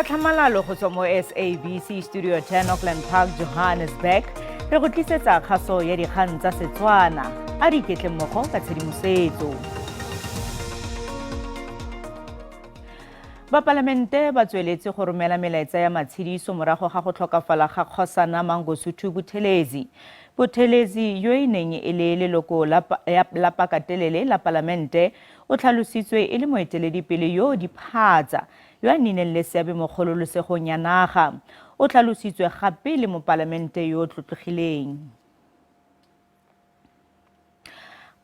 Ka tlhamalalo go tswa mo SABC Studio 10 Auckland Park, Johannesburg, re go tlisetsa kgaso ya dikgang tsa Setswana. A di iketle mmogo ka tshedimosetso. Bapalamente ba tsweletse go romela melaetsa ya matshediso morago ga go tlhokafala ga Kgosana Mangosuthu Buthelezi. Buthelezi yo e neng e le leloko la, la pakatelele la palamente o tlhalositswe e le moeteledipele yo o diphatsa yo a nnileng le seabe mo kgololosegong ya naga. O tlhalositswe gape le mopalamente yo o tlotlegileng.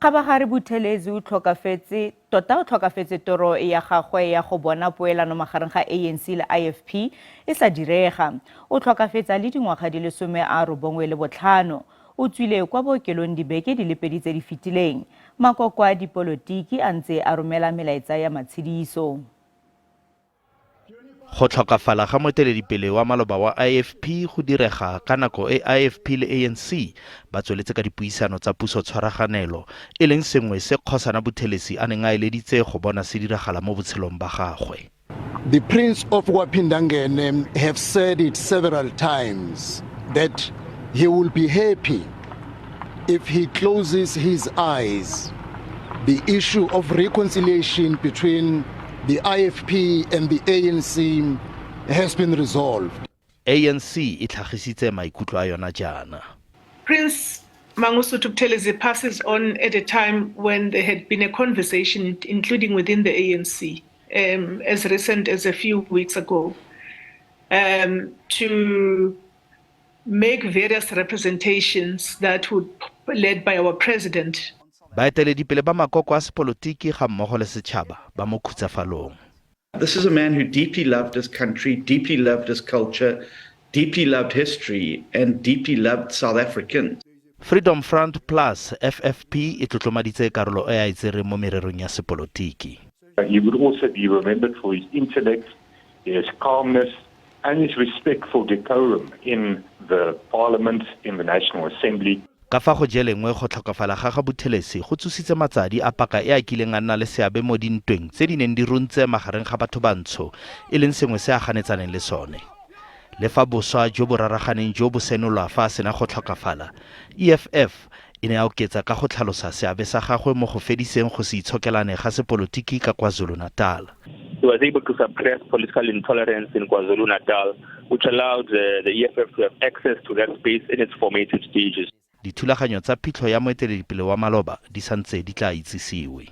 Kgabagare Buthelezi o tlhokafetse tota o tlhokafetse toro ya gagwe ya go bona poelano magareng ga ANC le IFP e sa direga. O tlhokafetse a le dingwaga di le 95. O tswile kwa bookelong dibeke di le pedi tse di fetileng. Makoko a dipolotiki a ntse a romela melaetsa ya matshediso. Go tlhokafala ga moeteledipele wa maloba wa IFP go direga ka nako e IFP le ANC ba tsweletse ka dipuisano tsa puso tshwaraganelo, e leng sengwe se Kgosana Buthelezi a neng a eleditse go bona se diragala mo botshelong ba gagwe. The Prince of KwaPhindangene have said it several times that he will be happy if he closes his eyes. The issue of reconciliation between the IFP and the ANC has been resolved. ANC e tlhagisitse maikutlo a yona jaana. Prince Mangosuthu Buthelezi passes on at a time when there had been a conversation, including within the ANC, as recent as a few weeks ago, to make various representations that would led by our president. Baeteledipele ba makoko a sepolotiki ga mmogo le setšhaba ba mo khutsafalong. This is a man who deeply loved his country, deeply loved his culture, deeply loved history, and deeply loved South Africans. Freedom Front Plus, FFP, e tlotlomaditse karolo e a e tsereng mo mererong ya sepolotiki. He would also be remembered for his intellect, his calmness, and his respect for decorum in the parliament, in the National Assembly. Ka fa go jelengwe go tlhokafala ga ga Buthelezi go tsositse matsadi a paka e a kileng a nna le seabe mo dintweng tse di neng di runtse magareng ga batho bantsho, e leng sengwe se a ganetsaneng le sone. Le fa boswa jo bo raraganeng jo bo senolwa fa a sena go tlhokafala, EFF e ne ya oketsa ka go tlhalosa seabe sa gagwe mo go fediseng go se itshokelane ga sepolotiki ka KwaZulu-Natal. He was able to suppress political intolerance in KwaZulu-Natal, which allowed the EFF to have access to that space in its formative stages. Dithulaganyo tsa phitlho ya moeteledipele wa maloba di santse di tla itsisiwe.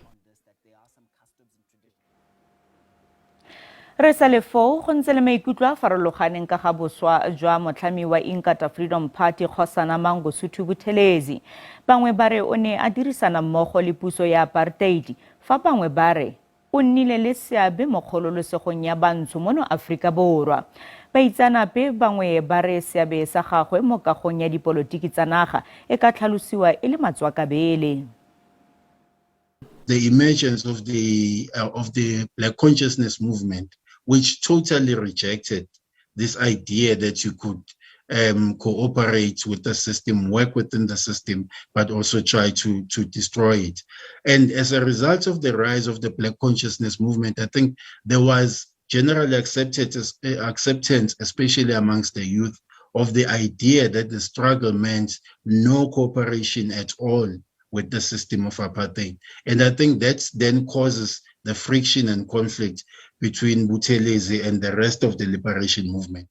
Re sa le foo go ntse le maikutlo a farologaneng ka ga boswa jwa motlhami wa Inkatha Freedom Party Kgosana Mangosuthu Buthelezi. Bangwe ba re o ne a dirisana mmogo le puso ya apartheid, fa bangwe ba re o nnile le seabe mo kgololosegong ya bantsho mono Aforika Borwa. Baitseanape bangwe ba re seabe sa gagwe mo kagong ya dipolotiki tsa naga e ka tlhalosiwa e le matswakabele. The emergence of the Black consciousness movement, which totally rejected this idea that you could cooperate with the system, work within the system, but also try to destroy it. And as a result of the rise of the Black consciousness movement, I think there was generally accepted as, acceptance, especially amongst the youth, of the idea that the struggle meant no cooperation at all with the system of apartheid. And I think that then causes the friction and conflict between Buthelezi and the rest of the liberation movement.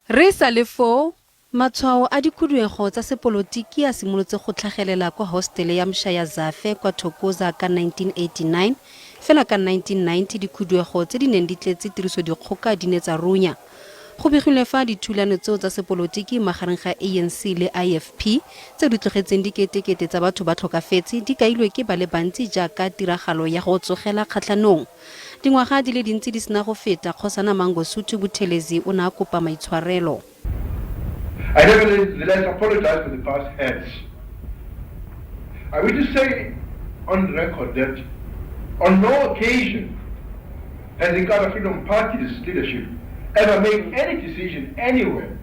Re sa le foo, matshwao a dikhuduego tsa sepolotiki a simolotse go tlhagelela kwa hostele ya Mshayazafe kwa Thokoza ka 1989. Fela ka 1990 dikhuduego tse di neng di tletse tirisodikgoka di ne tsa runya. Go begilwe fa dithulano tseo tsa sepolotiki magareng ga ANC le IFP tseo di tlogetseng diketekete tsa batho ba tlhokafetse di kailwe ke ba le bantsi jaaka tiragalo ya go tsogela kgatlhanong. Dingwaga di le dintsi di sena go feta, Kgosana Mangosuthu Buthelezi o ne a kopa maitshwarelo. I nevertheless apologize for the past hurts. I wish to say on record that on no occasion has the Inkatha Freedom Party's leadership ever made any decision anywhere,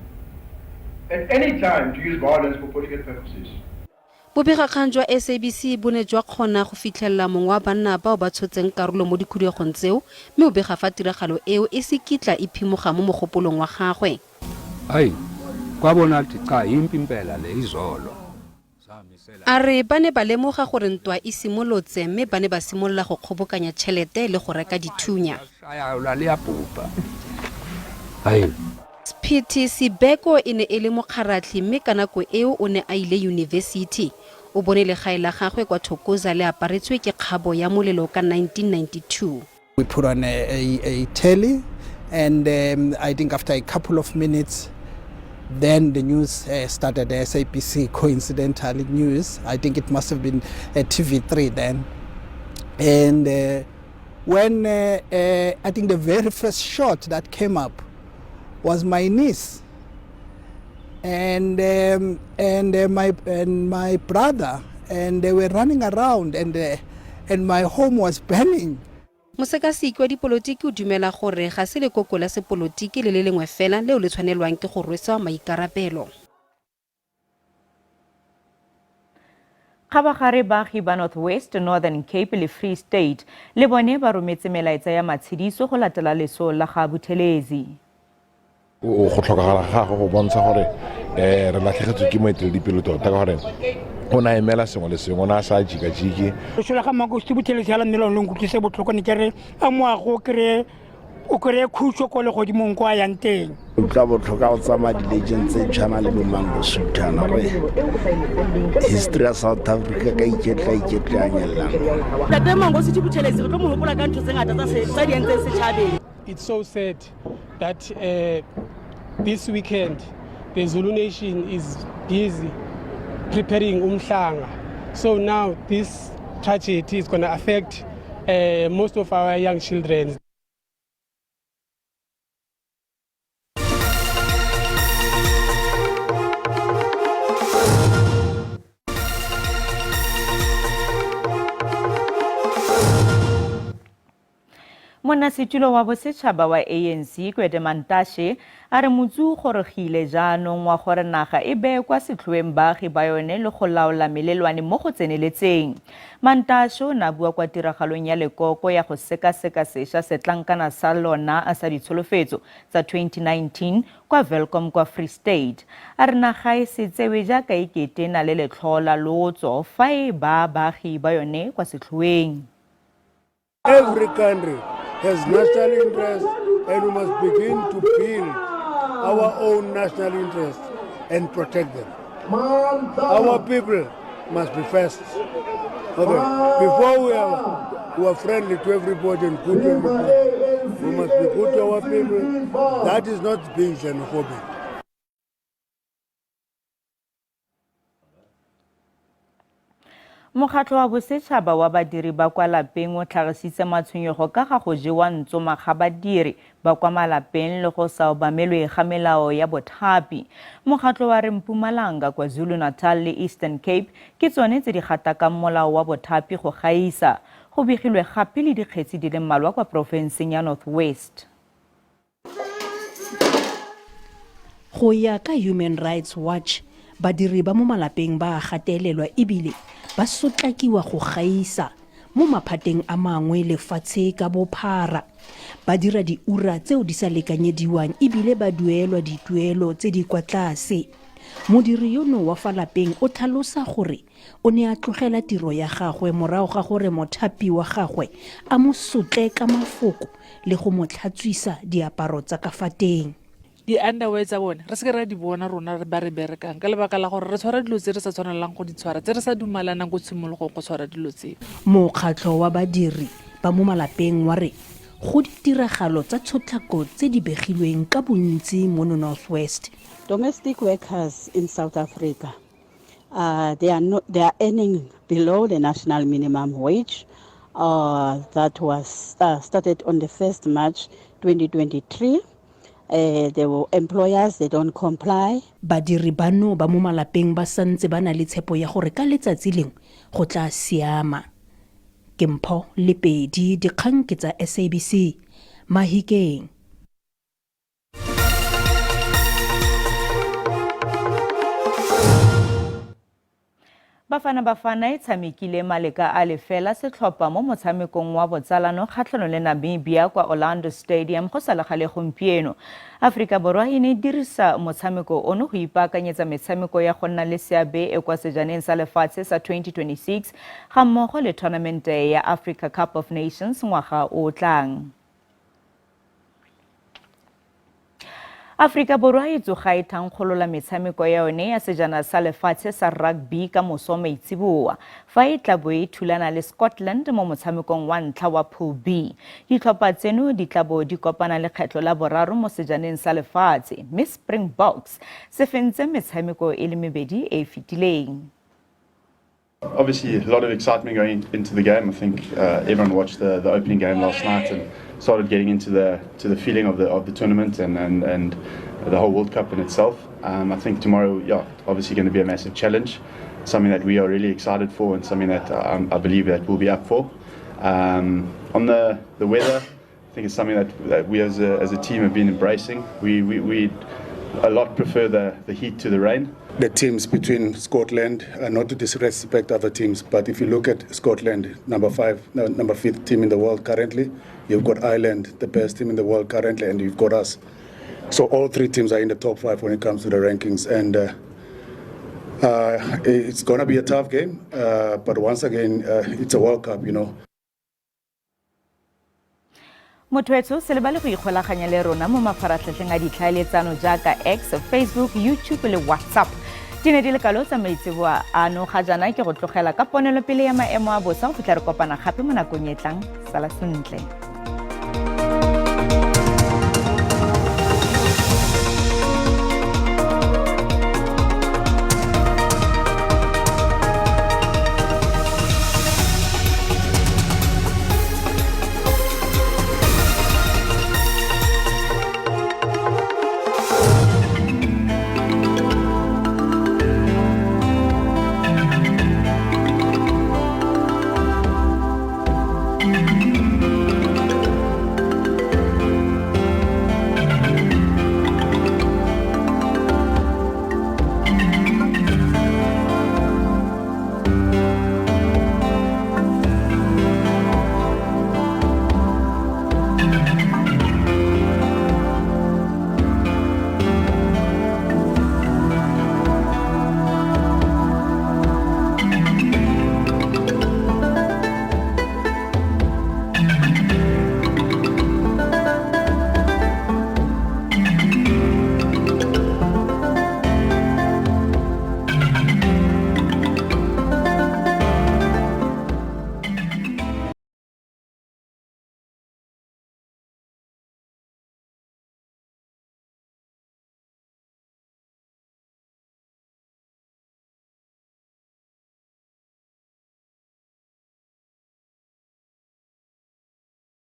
at any time, to use violence for political purposes. Bobegakgang jwa SABC bo ne jwa kgona go fitlhelela mongwe wa banna bao ba tshotseng karolo mo dikhuduegong tseo mme o bega fa tiragalo eo e se kitla e phimoga mo mogopolong wa gagwe. Hayi, kwabona ukuthi cha yimpi impela le izolo. A re ba ne ba lemoga gore ntwa e simolotse mme ba ne ba simolola go kgobokanya tšhelete le go reka dithunya. Sphithi Sibeko e ne e le mokgaratlhi mme ka nako eo o ne a ile yunibesithi. O bone legae la gagwe kwa Thokoza le aparetswe ke kgabo ya molelo ka 1992. We put on a, a, a telly, and um, I think after a couple of minutes, then the news uh, started, the SABC coincidentally news. I think it must have been uh, TV3 then. And uh, when uh, uh, I think the very first shot that came up was my niece and um, and uh, my and my brother and they were running around and uh, and my home was burning Mosekaseki wa dipolotiki o dumela gore ga se lekoko la sepolotiki le le lengwe fela leo le tshwanelwang ke go rweswa maikarabelo. Kgabagare baagi ba North West, Northern Cape le Free State le bone ba rometse melaetsa ya matshediso go latela leso la ga Buthelezi. Go tlhokagala ga gagwe go bontsha gore um re latlhegetswe ke moeteledipele tota ka gore o ne a emela sengwe le sengwe, o ne a sa jikajike. Loso la ga Mangosuthu Buthelezi la nnela lo nkutlwise botlhoko, ne ke re a moago o kry-e o kry-e khutso ko legodimong ko a yang teng. Utlwa botlhoko go tsamaya di-legend tse tshwana le bo Mangosuthu ana gore history ya South Africa ka iketla iketla a nyelelang. Ntate Mangosuthu Buthelezi re tlo mo hopola ka ntho tse ngata tsa di entseng setjhabeng. It's so sad that uh, this weekend the Zulu nation is busy preparing umhlanga. So now this tragedy is going to affect uh, most of our young children. Monnasetulo wa bosetšhaba wa ANC Gwede Mantashe a re motsu o gorogile jaanong wa gore naga e beye kwa setlhoeng baagi ba yone le go laola melelwane mo go tseneletseng. Mantashe o ne a bua kwa tiragalong ya lekoko ya go sekaseka sešwa setlankana sa lona sa ditsholofetso tsa 2019 kwa Welkom kwa Free State. A re naga e se tsewe jaaka e kete e na le letlhoo la lotso fa e baa baagi ba yone kwa setlhoeng. Every country has national interests and we must begin to build our own national interests and protect them. Our people must be first. Okay. Before we are, we are friendly to everybody and good to everybody, we must be good to our people. That is not being xenophobic. Mokgatlho wa Bosetšhaba wa Badiri ba kwa Lapeng o tlhagisitse matshwenyego ka ga go jewa ntsoma ga badiri ba kwa malapeng le go sa obamelwe ga melao ya bothapi. Mokgatlho wa re Mpumalanga, KwaZulu-Natal le Eastern Cape ke tsone tse di gatakang molao wa bothapi go gaisa. Go begilwe gape le dikgetsi di le mmalwa kwa porofenseng ya North West. Go ya ka Human Rights Watch, badiri ba mo malapeng ba a gatelelwa ebile ba sotlakiwa go gaisa mo maphateng a mangwe lefatshe ka bophara. Ba dira diura tseo di sa lekanyediwang ebile ba duelwa dituelo tse di kwa tlase. Modiri yono wa fa lapeng o tlhalosa gore o ne a tlogela tiro ya gagwe morago ga gore mothapi wa gagwe a mo sotle ka mafoko le go mo tlhatswisa diaparo tsa ka fa teng. Di-underwear tsa bone re seke ra di bona rona ba re berekang ka lebaka la gore re tshwara dilo tse re sa tshwanelang go di tshwara tse re sa dumalanang ko tshimologong go tshwara dilo tseo. Mokgatlho wa badiri ba mo malapeng wa re go ditiragalo tsa tshotlako tse di begilweng ka bontsi mono North West. Domestic workers in South Africa uh, they are not, they are earning below the national minimum wage uh, that was uh, started on the 1st March 2023. Uh, there were employers they don't comply. Badiri bano ba mo malapeng ba santse ba na le tshepo ya gore ka letsatsi lengwe go tla siama. Ke Mpho Lepedi, dikgang ke tsa SABC, Mahikeng. Bafana Bafana e tshamekile maleka a lefela setlhopha mo motshamekong wa botsalano kgatlhanong le Namibia kwa Orlando Stadium go sa le gale gompieno. Aforika Borwa e ne e dirisa motshameko ono go ipaakanyetsa metshameko ya go nna le seabe e kwa sejaneng sa lefatshe sa 2026 ga mmogo le tournamente ya Africa Cup of Nations ngwaga o o tlang. Aforika Borwa e tsoga e thankgolola metshameko ya yone ya sejana sa lefatshe sa rugby ka moso maitseboa fa e tla bo e thulana le Scotland mo motshamekong wa ntlha wa Pool B. Ditlhopha tseno di tla bo di kopana lekgetlo la boraro mo sejaneng sa lefatshe mme Springboks se fentse metshameko e le mebedi e e fetileng. Obviously, a lot of excitement going into the game. I think everyone watched the opening game last night and started getting into the to the feeling of the tournament and the whole World Cup in itself. I think tomorrow, yeah, obviously going to be a massive challenge, something that we are really excited for and something that I believe that we'll be up for. On the weather, I think it's something that we as a team have been embracing. We a lot prefer the heat to the rain. The teams between Scotland, not to disrespect other teams, but if you look at Scotland, number fifth team in the world currently, you've got Ireland, the best team in the world currently, and you've got us. So all three teams are in the top 5 when it comes to the rankings, and it's going to be a tough game, but once again, it's a World Cup, you know. Motho etsho se lebale go ikgolaganya le rona mo mafaratlhatlheng a ditlhaeletsano jaaka X, Facebook, YouTube le WhatsApp. Di ne di le kalo tsa maitseboa ano ga jaana ke go tlogela ka ponelopele ya maemo a bosa go fitlha re kopana gape mo nakong e tlang. Sala sentle.